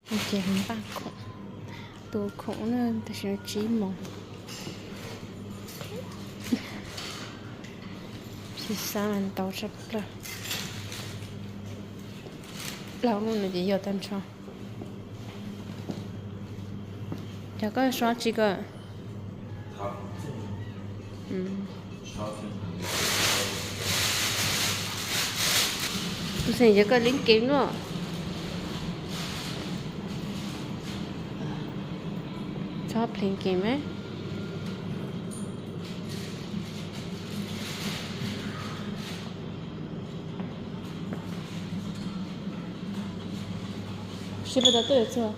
Ces npaj khoom, tu khoom na, tam sim no tsib moos. Xyov xav mas ntau tshaj plaws. Plaub lub no ces yog tag nrho. Cov koj so tsi koj? Kuv xav cov koj leeb kev luaj. Txhob playing game. Sib pas tau tuaj yuav txog.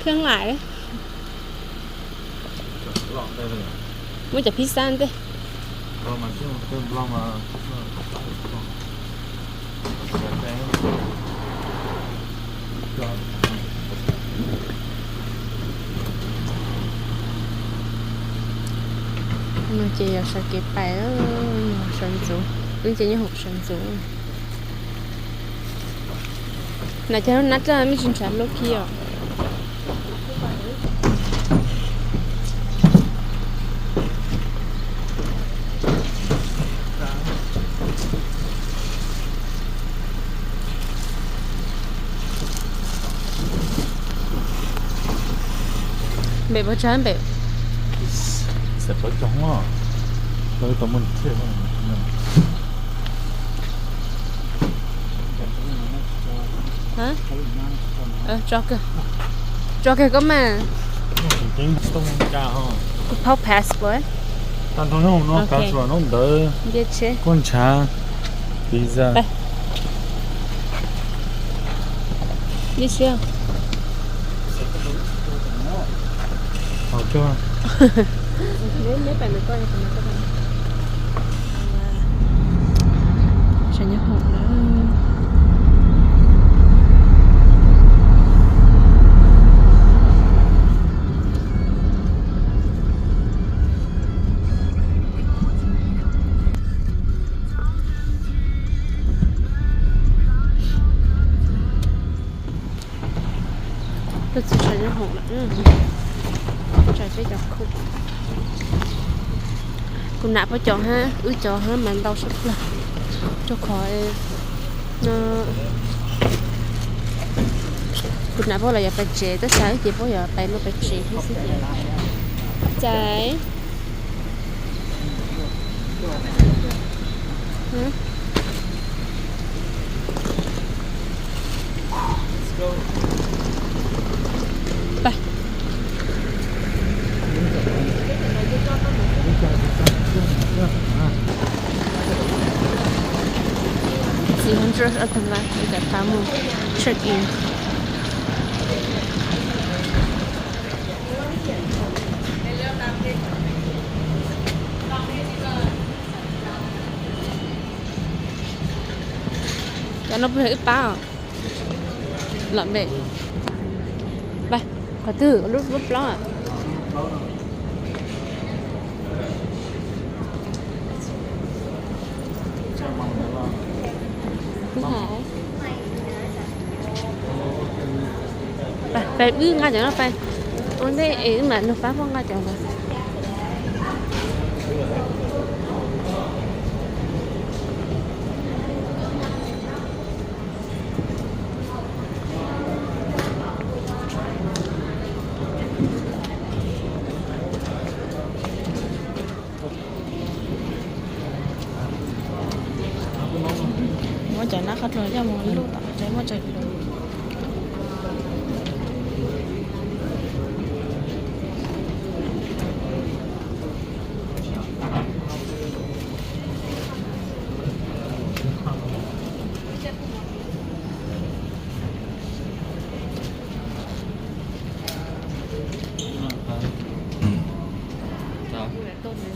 Khiab lais. Muab cov phib xab ntej. No ces yog sawv kev pais, sawv ntxuv, wb ces nyob hoom sawv ntxuv. Nam cov lub nab dlawb me ntsis ntshav low key os. Npem puas tsawg npem? Xav pov cog, pov tau muaj thiaj. Tso kawg, tso kawg koj mas. Kuv paub passport. Tag nrho nyob no, kav tsum nub ntawd. Kuj ntshav, visa. Tuaj txog sawv nyob hoom lawm, tso peb cov khoom. Kuv nam pab cov hab, wb cov hab mas ntau sab plawg, rau qhov kuv nam pab los yog pais tsev, tab sis wb ces pab yog pais luaj pais tsev thiab xwb ces. Cas Txiv hab ntswj ob tug nqa ib cov qab mus check in. Cov no puas yog wb pab os? Los npem. Qhov twg lub lub plaub? Pais wb nqa cov no pais ua ntej es wb mam nug pab poj nqa cov ntawd. Muab cov nab qhov rau coj mus lub tom tsev muab tsev.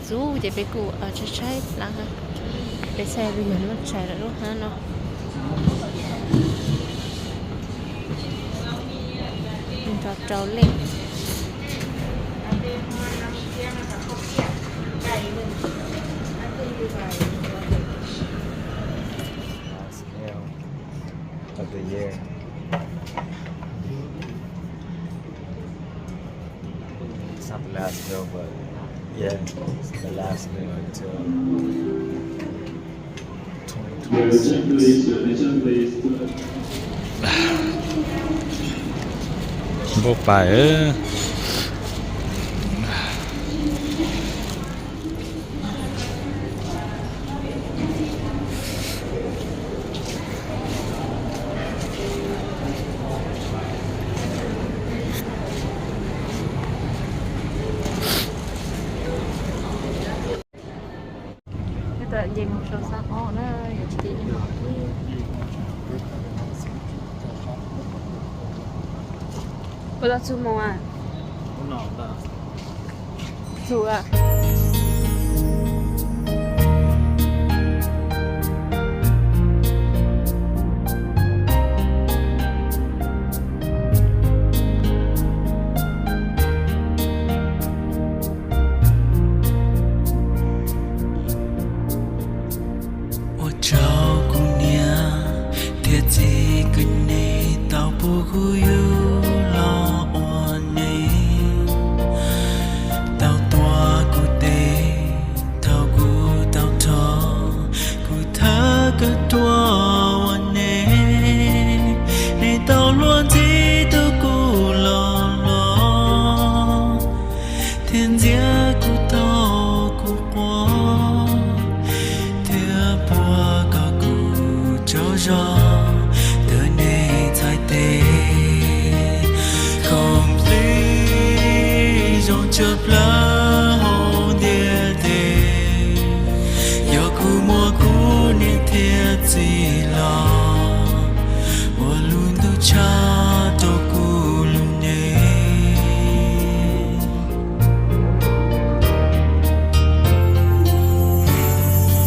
Ntxub ces peb kuj tshaib tshaib plab, peb txhaj li yog lub tshais lawm lub hab no. Nrog rau lej. the year. It's not the last meal, but yeah, it's the last meal until twenty twenty-six. Npauj pais. Ua los txog moo a? Txog a. Ua tsaug kuv niam thiab txiv, kws nej tau pub kuv yug los ua neej, tau tuav kuv tes thaum kuv tau rho, kuv thawj kawg tuaj ua neej. Nej tau luag ntxhi tu kuv los los, thiab ntxias kuv tau kuv quaj, thiab puag kom kuv tsaug zog ntawm nej txhais tes. Koj nplij zoo tshaj plaws hauv ntiaj teb, yog kuv muab kuv niam thiab txiv los ua lub ntuj tshaj rau kuv lub neej.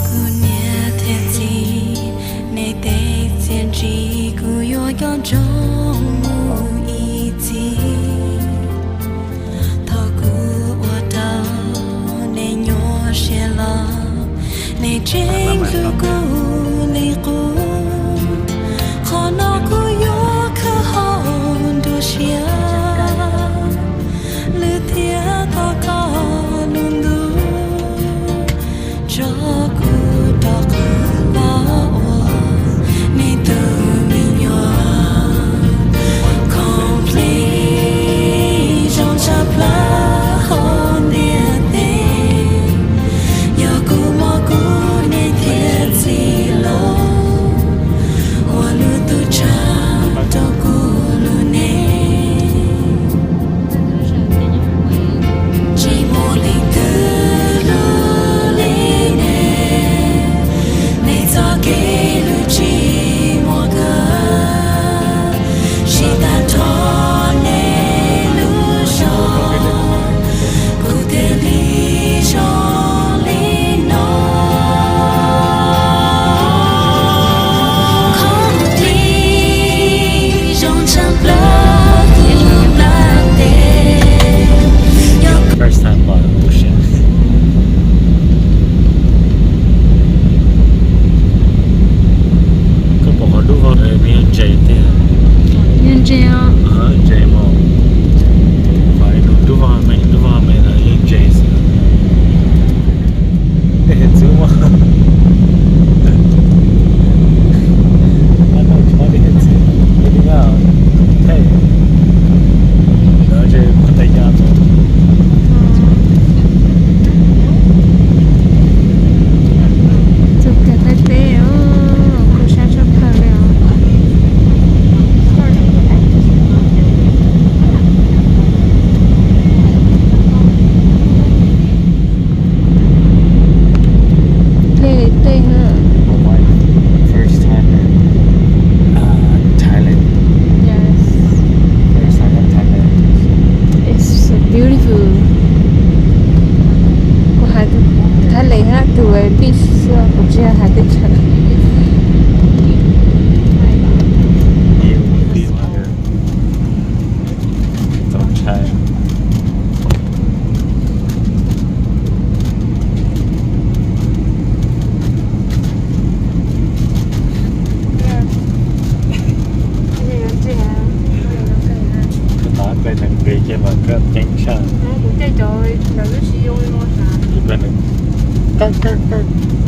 Kuv niam thiab txiv, nej tej txiaj ntsig kuv yuav coj ntsoov mus ib txhis. Thaum kuv ua rau nej nyuaj siab los, nej tseem hlub kuv li qub. Qhov no kuv yuav khawb hauv nruab siab, lwm thiab thov koj lub ntuj tso kuv rov qab los ua nej tus me nyuam. Koj nplij zoo tshaj plaws hauv ntiaj teb, yog kuv muab kuv niam thiab txiv los ua lub ntuj tshaj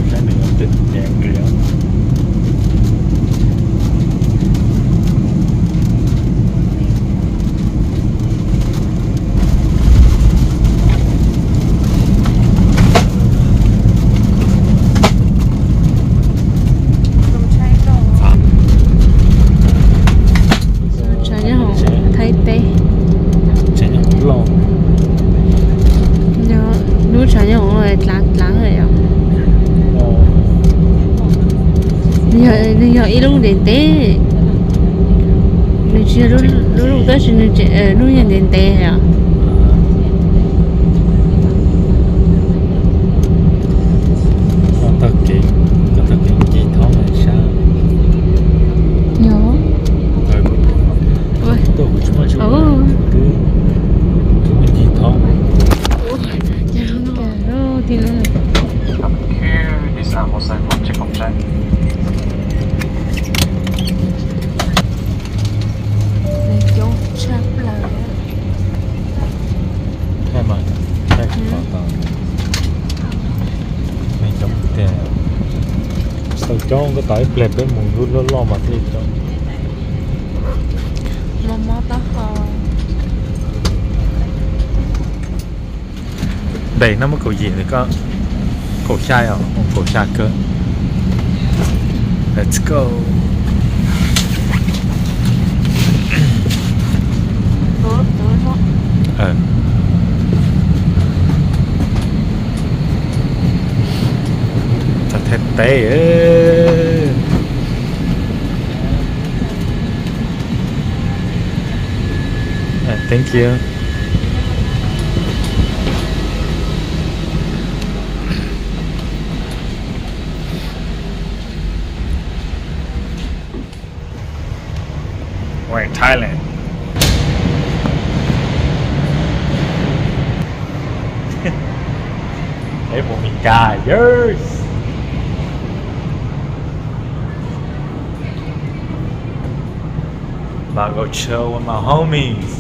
Saib nws ua twg ces nqis. Tshav nyob hauv Thaib teb. Tshav nyob hauv loj. Lub tshav nyob hauv dlav dlav yom. Nws yog ib lub ntev ntev. Nws tsis yog lub lub, tab sis nws lub yog ntev ntev yom. Koj taug kev, koj taug kev ncig thoob sab. Yog. Tuaj kuv tsis muaj tsis, kuv muaj ncig thoob. Coob tshaj plaws. Thaij mas, thaij tau tau. Neeg coob tiag. Tsis tau coob, koj tos ib pliag peb mus lub loj loj mas thiaj coob. Mob mob taub hau. Daim no muaj kaum yim, koj kaum xya os, kaum xya kawg. Let's go. Txog Thaib teb. Thank you. We're in Thailand. Eb, pum Meskas, yes. About to go chill with my homies.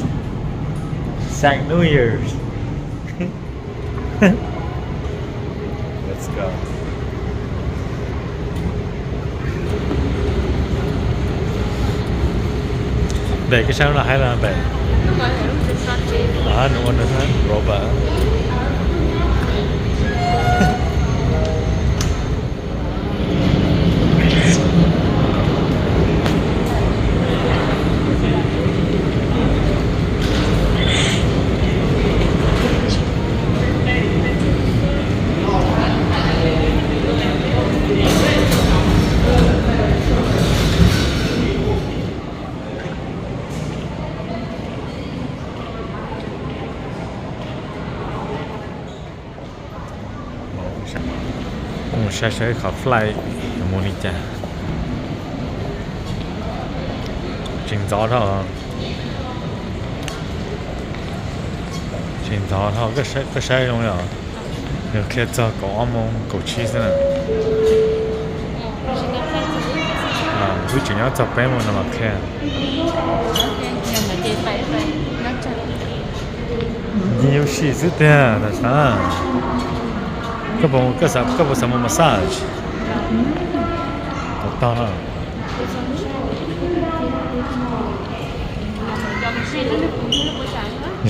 Sac New Year's. Let's go. Npe koj saib no hais los npe. Nws ua nws robot. Mus saib saib qhov flight mus li cas. Tseem ntxov dhau. Tseem ntxov dhau, koj saib zoo li os. Nws qhia txog kaum ob moos kaum tsib xwb na. Wb tseem nyob txog peb moos no los qhia. Nce yuav sim xwb tiag, tam sim no. Koj puas, koj puas xav mus massage? Tau tog no.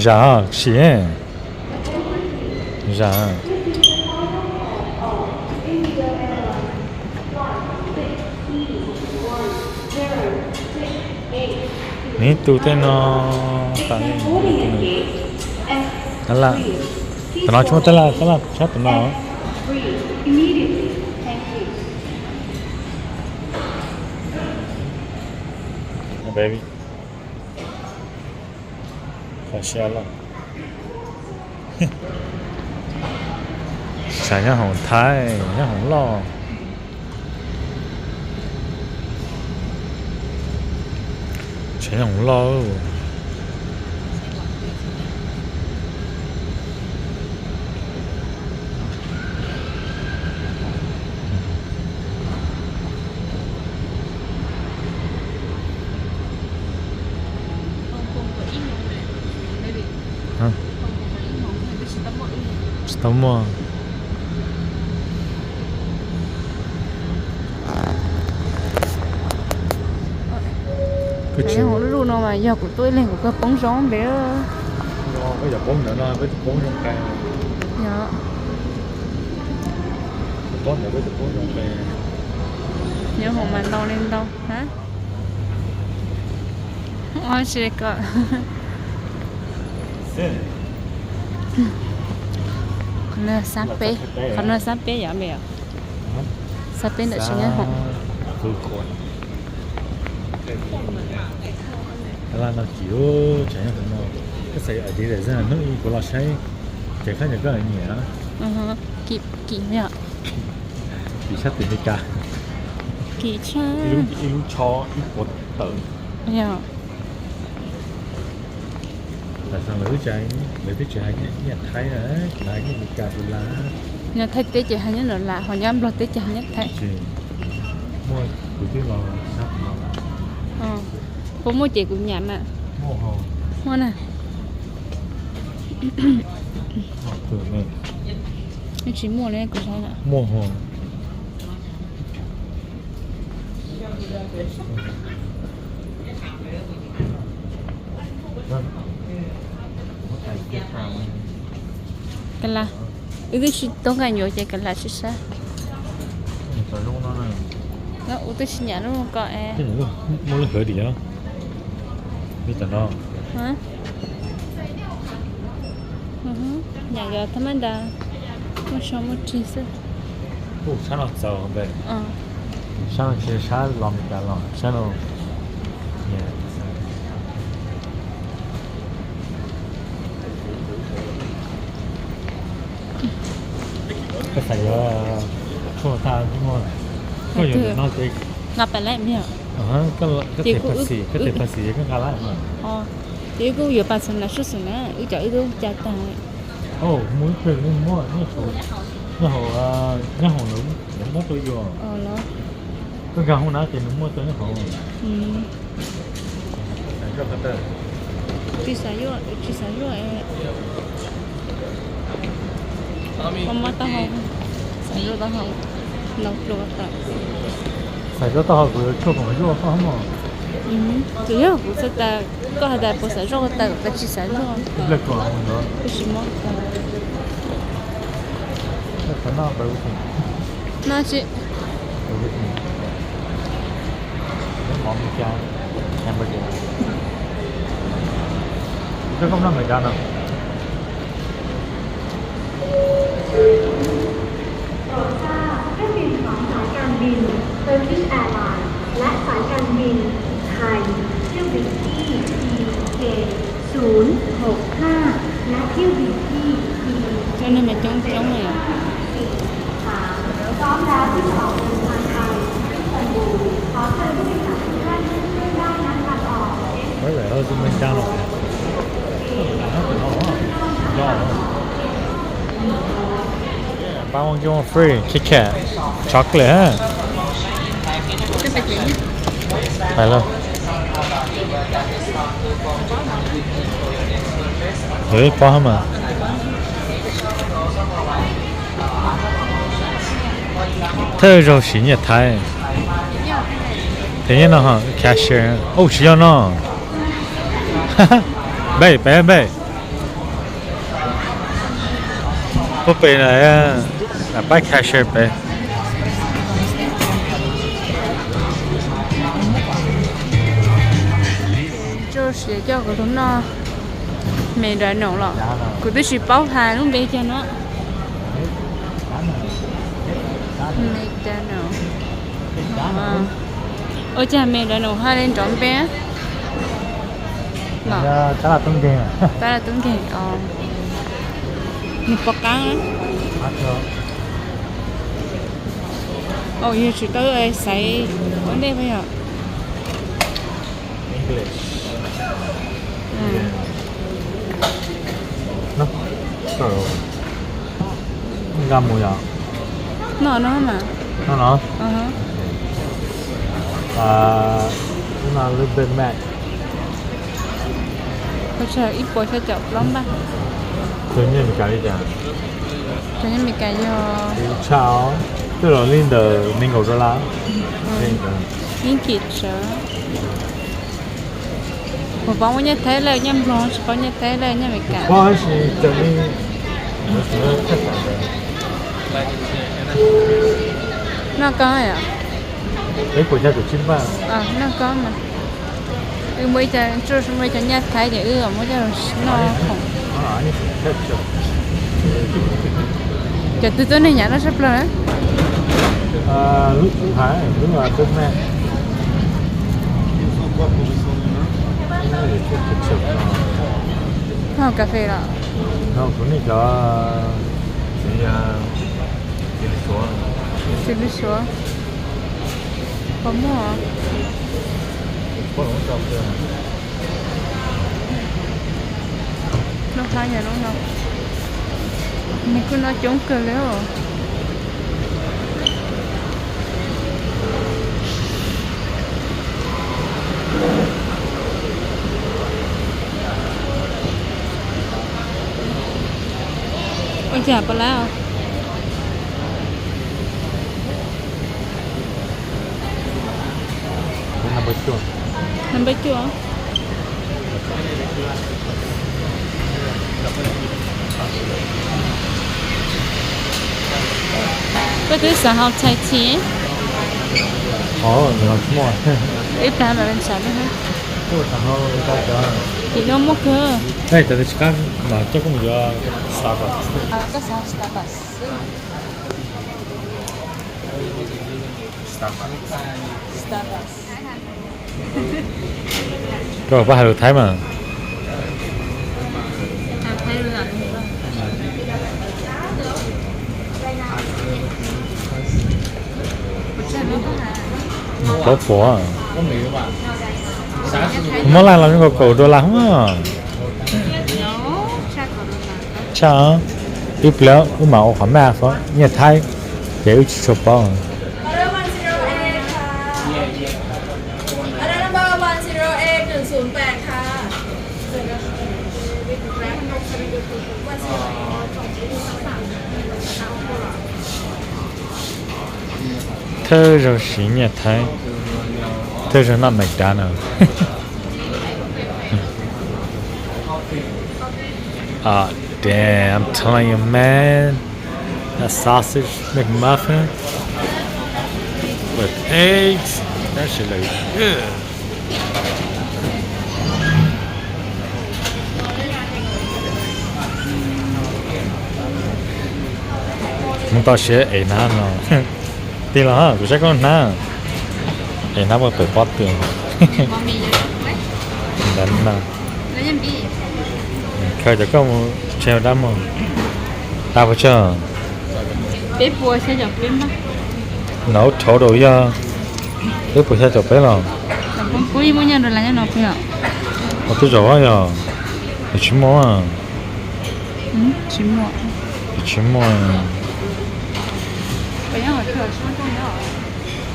Zam sim. Zam. Nws ib tug tej no, tab laj, tam no tsis muaj tab laj, tab laj tshab tam no. Baby. Kho siab loj. Sav nyob hoom Thaib, nyob hoom loj. Sav nyob hoom loj. Tsis tau muaj. Hauv lub no mas yog kuv tuaj ib leeg kuv kawg poob zoo ntev. Peb poob ntawd no peb poob zoo qe. Yog. Poob ntawd peb poob zoo qe. Nyob hauv mas ntau li ntau. Ua tsis kom. Qhov no xab peb, qhov no xab peb yom me yom. Xab peb ntawm tsev nyob hauv. Laj no kim, tsev nyob hauv no. Koj xav yuav Adidas xwb, hnub ib kuv los saib, ces koj nyiam koj nyiam. Kim, kim yom. Kim sab tim Meskas. Kim tshaj. Ib lub tsho ib puas tawm. Yog. Tam sim no lawv twb tsis hais nyiaj Thaib na, lawv hais nyiaj Meskas dollar. Nyob Thaib teb ces hais nyiaj dollar, ho nyob Nplog teb ces hais nyiaj Thaib. Muaj, kuv twb los sab no. Puas muaj ces kuv nyam mas. Muaj na. Tsis muaj li kuv saib na. Muaj ho. Kav las, wb twb tsis tau nqaij nyuam ces kav las sib sab. Ub twb tsis nyam lub ko es. Muaj lub hawv tim no. Li tam no. Nyam yog thab mab ntas, muaj so muaj rig xwb. Ub, sab no txaus ntev. Sab no tsis sab los Meskas los sab no. Koj xav yuav tshuaj tag twb muaj. Koj yuav no ces nqa pam lab me. Koj them Paxi, koj them Paxi koj nqa lab. Ces wb kuj yuav pas xum na sub xum na, wb cov wb tub ca tag. Muaj ib tug muaj nyob hauv, nyob hauv nws muab rau yus. Koj nkag hauv na ces nws muaj rau nyob hauv. Tsis xav yuaj, tsis xav yuaj. Koj muab taub hau, xav yuaj taub hau, ntaus pluas tawm. Xav yuaj taub hau kuv yuav tshuaj kom yuaj koj mog. Tsuas yog kuv xav tas, koj hais tas puas xav zuaj tawm, tas tsis xav zuaj. Tab sis muab tawm. No tsis. Mov Meskas, hamburger. Koj noj Meskas no. Open ของสายการบิน Turkish Airlines และสายการบินไทยเที่ยวบินที่ พีเค ศูนย์หกห้า และเที่ยวบินที่ พีเค Cov neeg mas coob coob li. พร้อมแล้วที่จะออกเดินทางไปอิสตันบูล ขอเชิญผู้โดยสารทุกท่านขึ้นเครื่องได้ณทางออก Mới lại hơi xung quanh trang rồi. Buy one get one free Kit Kat chocolate ha. Hais lawm. Yog ib pob mas. Thawj zaug siv nyiaj Thaib. Them nyiaj no ho cashier. Ub, tsis yog no. Npej peb npej. Puag pem na, pab cashier pem. Tso siav coj kuv tus noj McDonald los. Kuv twb tsis paub hais lub npe cag no. McDonald. Ua cas McDonald hais li nrov npe? Tab laj tub nkeeg. Tab laj tub nkeeg os. Nws pom qab. Au, yog tsis tau xaiv ua ntej puas yog? English. Nqa mus yom? No no mas. No no. Ib puas xya caum plaub npaj. Tus nyiaj Meskas li cas? Tus nyiaj Meskas yog tshaj os, twb los li ntawm nees nkaum dollar. Ib kim sawv. Paub muaj nyiaj Thaib lawm nyiaj Nplog, tsis paub nyiaj Thaib lawm nyiaj Amelikas. Noj koj yom? Noj koj mas. Wb muaj ib co, muaj ib co nyiaj Thaib ces wb muab coj los noj khoom. Cov twg tuab neeg nyav noj tshaj plaws na? Koj haus kas fes los? Kuv nej cov txiv li suav, puas muaj? Lub hab yog lub no, nws kuj noj coob kawg li os. Ua cas pab lab os? Nab npawb cuaj. Koj twb xav haus Thai tea? Ib pab mam li ntshav. Tim no muaj kawg. Cov tsis qab mas coj koj mus yuav Starbucks. Koj xav Starbucks? Starbucks. Koj pab hais lus Thaib mas. Paub puas? Muab laij los zoo nkaus kaum dollar hos. Tshaj, ib pliag wb mam ua qhov maj nyiaj Thaib, ces wb tsis tshua paub. Thawj zaug siv nyiaj Thaib, thawj zaug noj McDonald's. Ah, damn, I'm telling you, man. That sausage McMuffin with eggs. That shit looks good. Mus tau siav es hnab no. Tig los kuv saib koj hnab. Es hnab puas pem pob tw. Ntawd no. Khaws cov koj mus tseg dab mog. Tag puas tsawg? Peb puas xya caum peb. No total yog peb puas xya caum peb los? Kuv yeej muaj nyiaj dollar nyob no peb os. Ua twb zaum yog, es tsis muaj. Tsis muaj. Es tsis muaj.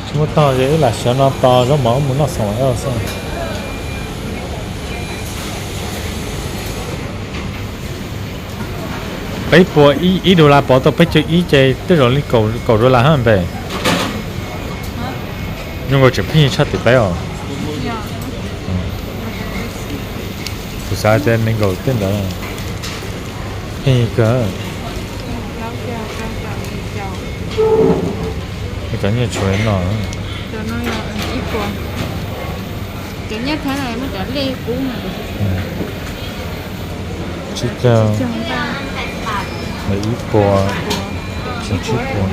Tsis muaj tog ces wb lam xyov no tos zaub mov wb mus noj xoo as xwb. Peb puas ib dollar pov tau peb caug ib ces tej zaum li kaum dollar hab npe. Zoo nkaus tseem pheej tshaj tim peb os. Kuv xav tias nees nkaum tej ntawd pheej kawg. Cov nyiaj tshuav no. Tsib caug, ib puas, tsib puas.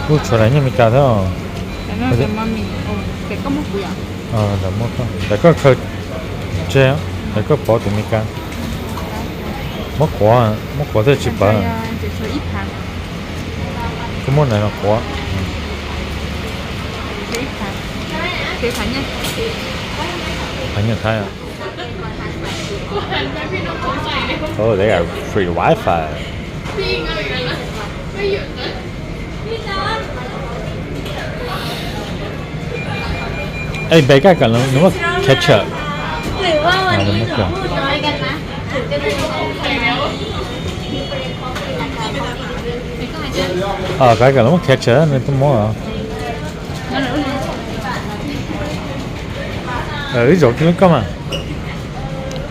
Kuj tshuav daim nyiaj Meskas thiab os. Ntawm koj khaws tseg, ntawm koj pov tim Meskas. Muab quav, muab quav thiaj tsis pawv. Koj muab ntawm no quav. Nyiaj Thaib. Oh, they got free Wi-Fi. Ej, npe koj kom nws muaj ketchup. Kom nws muaj ketchup nws tuaj muab. Wb zaum kiag lub koj mas.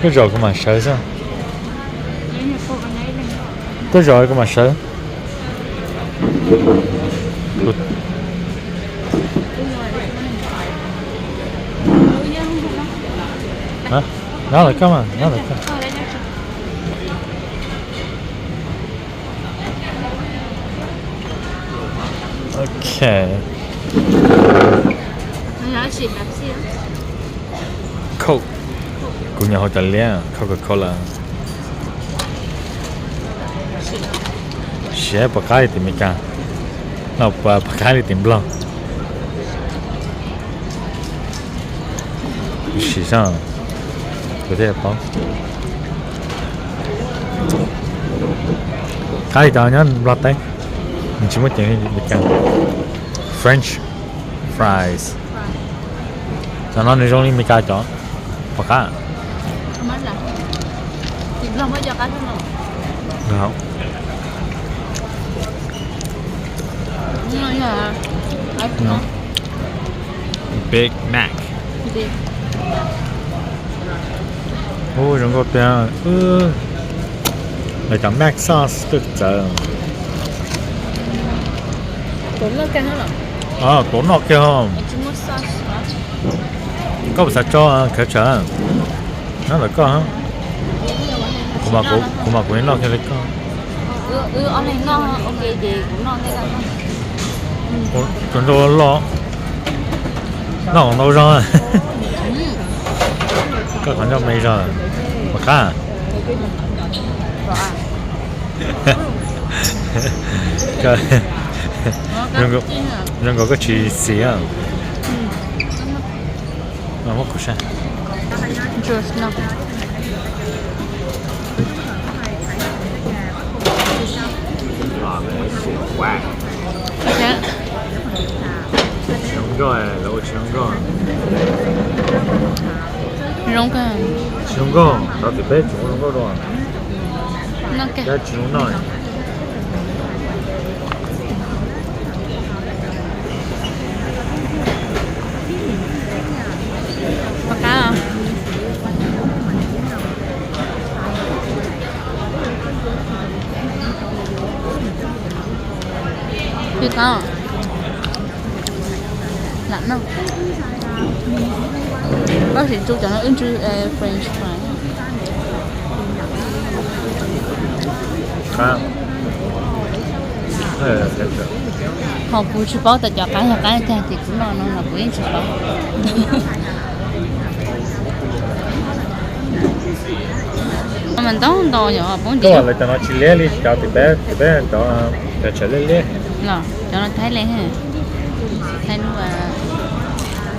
Koj zaum kuv mam sawv xwb. Koj zaum kuv mam sawv. Nyob lawm koj mas, nyob lawm koj. Ok. Coke. Kuv nyob hauv cov liab Coca-Cola. Siab puas qab li tim Meskas? No puas qab li tim Nplog? Sim xwb, kuv thiaj paub. Qab li cov nyob Nplog teb, nws tsis muaj ceev li Meskas. French fries. Cov no nws zoo li Meskas cov, puas qab? Big Mac. Ub, zoo nkauj tiag. Lawv cov Mac sauce twb txawv. Tuav noj kiag. Koj puas xav tso khav tsawv? Nyob ntawm koj. Kuv mas kuv noj kiag li koj. Tus nrau loj, noj ntau zog. Koj qhov ncauj me zog, puas qab? Zoo nkaus koj tsis xis. Muab kuv saib. Tsis zoo nkauj, lawv ua tsis zoo nkauj. Zoo kawg. Tsis zoo nkauj, cov tim peb tsis zoo nkauj dua. Cov tsis zoo noj. Puas qab? Puas qab? Lam noj. Tab sis tsuas cov no wb ntsw French fry. Ho kuv tsis paub tias cov qab yog qab cas ces kuv noj no los kuv yeej tsis paub. Mas ntau ntau yog poob ntsis. Lawv cov no tsis liab li cov tim peb, tim peb cov, cov tshawv liab liab. Los cov no Thaib li, Thaib lub,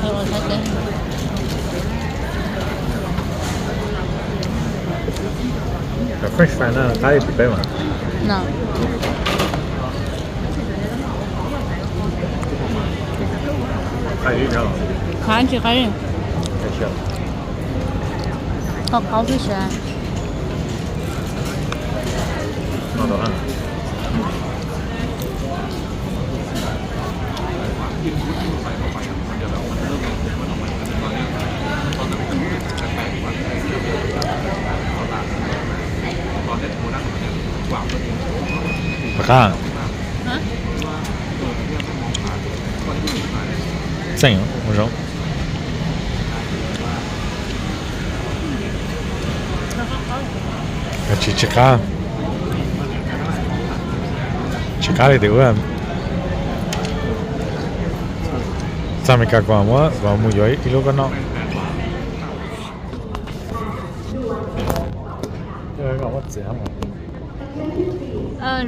Thaib teb. Cov French fry no qab li tim peb mas. Qab tsis qab li. Qab qab xwb sas. Qab. Tseem zoo. Tsis, tsis qab. Tsis qab li tim ub. Txog Amelikas kuv mam mus yuav ib lub koj noj.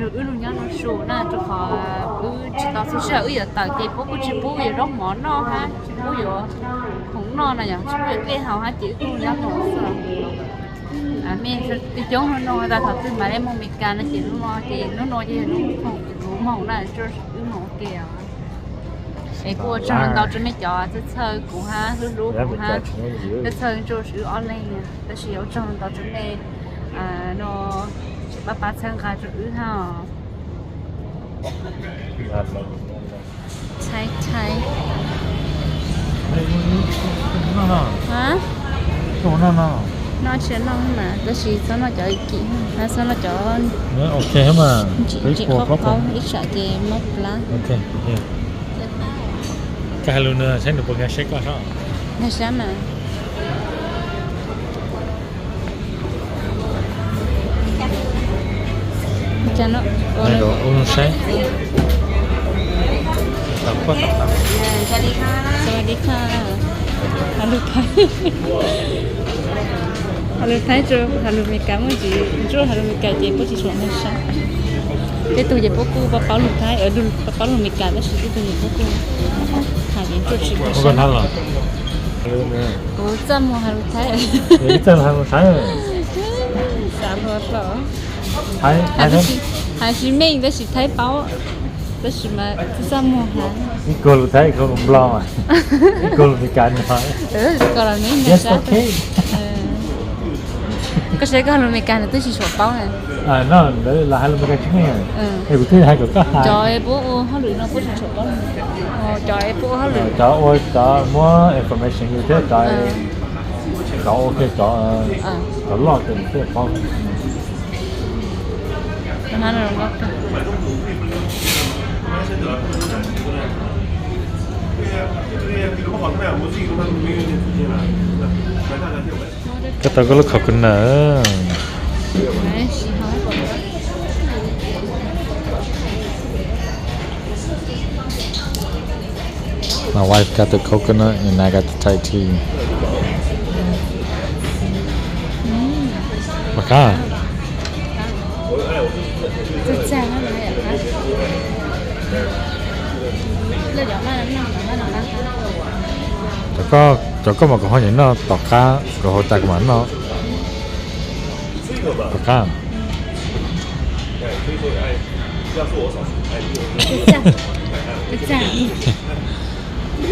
Wb lug nyob no su na, rau qhov wb tsis tau txhua sij hawm wb yuav tawm ces puab kuj tsis pub yuav zaub mov noj hab tsis pub yuav khoom noj na yom, tsis pub yuav dlej haus hab ces wb kuj nyob no xwb. Mej coob coob no tas thaum twg mam le moog Amelikas no ces lub no ces lub no ces yog lub khoom kuv moog na, wb moog ua ke os. Es kuj ua tsaug ntau rau mej cov txhawj txhawj kuv hab hlub hlub kuv hab txhawj txhawj Ntsuag Swb ob leeg, tab sis ua tsaug ntau rau mej no tseem pab pab txhawb nqa rau wb hab. Thaib Thaib. Noj no. Hab? Noj no. Noj tsis noj mas, tab sis txhob noj cov kim, txhob noj cov, ok mas, tsis qhov qaub, ib tsam ces mob plab. Koj hais lus nws saib nws puas nkag siab koj sab. Nkag siab mas. Ua zoo saib. Sawasdik kha. Has lus Thaib, has lus Thaib tso, has lus Meskas muaj tsis ntsuaj, has lus Meskas ces puab tsis suam nkag siab. Tej tug ces puab kuj paub paub lus Thaib, paub paub lus Meskas tab sis tej tug ces puab kuj has ces ntsuaj tsis nkag siab. Kuv txaj muag has lus Thaib. Xav luag hlo. Hais tsis meej tab sis Thaib paub, tab sis mas txaj muag has. Ib kuag lus Thaib, ib kuag lus Nplog mas, ib kuag lus Meskas no. Koj los nkag siab. Koj saib koj has lus Meskas nws twb tsis suam paub na. No ntawd los hais lus Meskas tsis meej. Es kuv twb hais kom koj hais. Cov puab ua hauj lwm no puab tsis suam paub. Cov puab ua hauj lwm, cov ua, cov muab information yus thiab cov, cov ua ke, cov, cov loj ces nws thiaj paub. Koj tau koj lub coconut. My wife got the coconut and I got the Thai tea. Mas qab. Cov koj, cov koj mas kuv ho nyiam noj tom qab, kuv hauv tas kuv mam noj. Tom qab.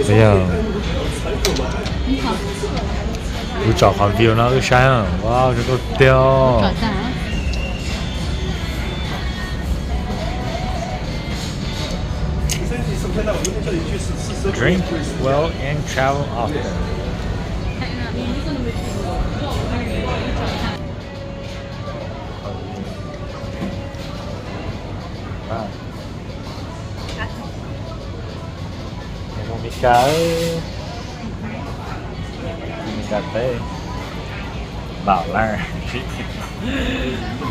Yog, kuv tsom qhov view no wb saib, wow, zoo nkauj tiag. Drink well and travel often. Mus Meskas, Meskas teb, npam lawm,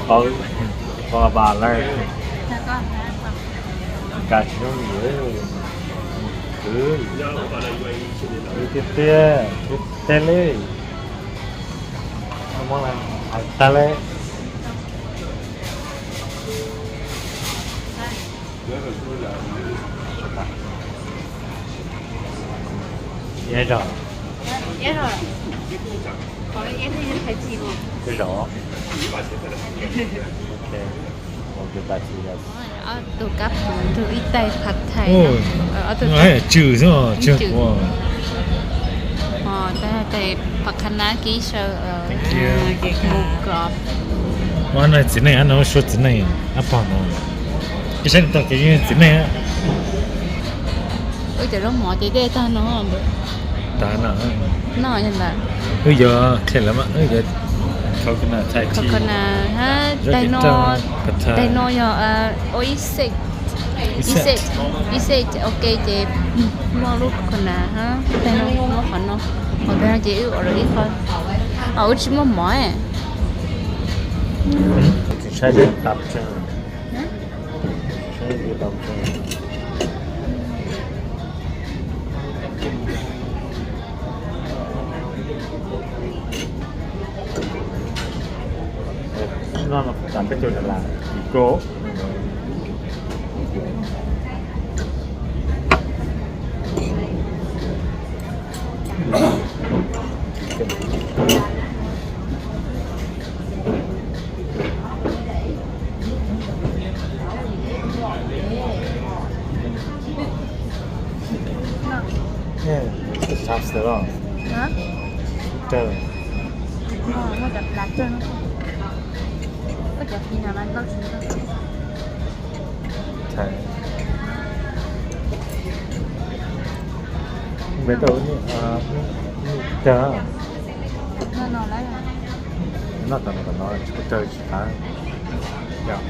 paub, paub npam lawm, Meskas tsis yooj yim, khwv, khwv tiag tiag, khwv teg li, muab hais tag li. Iab zog. Iab zog. Iab zog. Ok. Ob tug kab phuv, ib tug ib tais phav thais, tswm xwb, tswm. Tais phav qhab nab kib saw mus kov. Ua no txiv neej, ab no suav txiv neej, ab pog no. Ib sab tau kev txiv neej. Wb cov zaub mov ces dej tag no. Tag no. No yog ntawd. Wb yuav qhia lawv mas wb yuav coconut Thai tea. Coconut hab tais no, tais no yog ua ib set, ib set, ib set ok ces muaj lub coconut hab tais no muab qhov no, qhov tais no ces wb ua lawm ib qho. Wb tsis muaj mov. No, no, tam peb caug Đà Lạt, chỉ cô. Hab? Muaj cov plav tsawg no. Npe tau, npe Noj no, noj tom no, tom no tsis kuj tsawg tsis qab. Yog,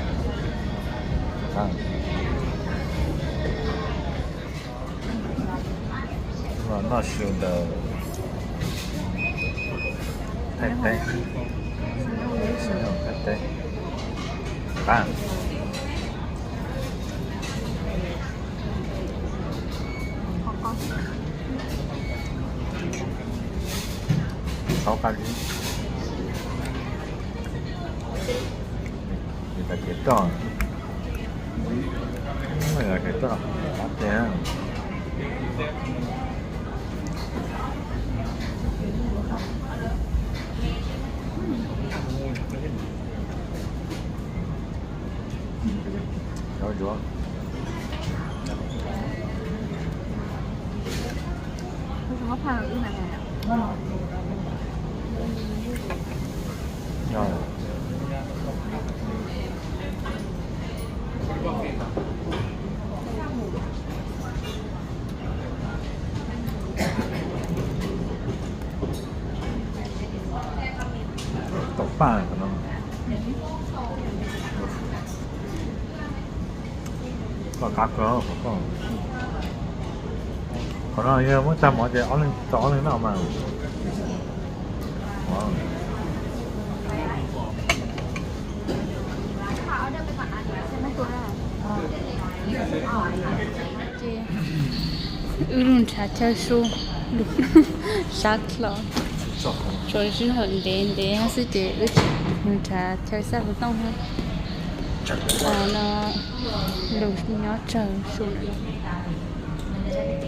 noj su ntawm Thaib teb, Thaib teb, qab. Tau qab li, li tas kev roj, kev roj qab tiag. Yuav, yuav. Tom paj no. Koj qab kawg, qhov no yog muab tag mov ces ob leeg tau ob leeg noj mas. Ces wb lug nrhav chaw su, sab hlo, tsuas sij hawm ntev ntev xwb ces wb lug nrhav chaw xab hluv tooj thiab. No lug nyob tsawg su lawm.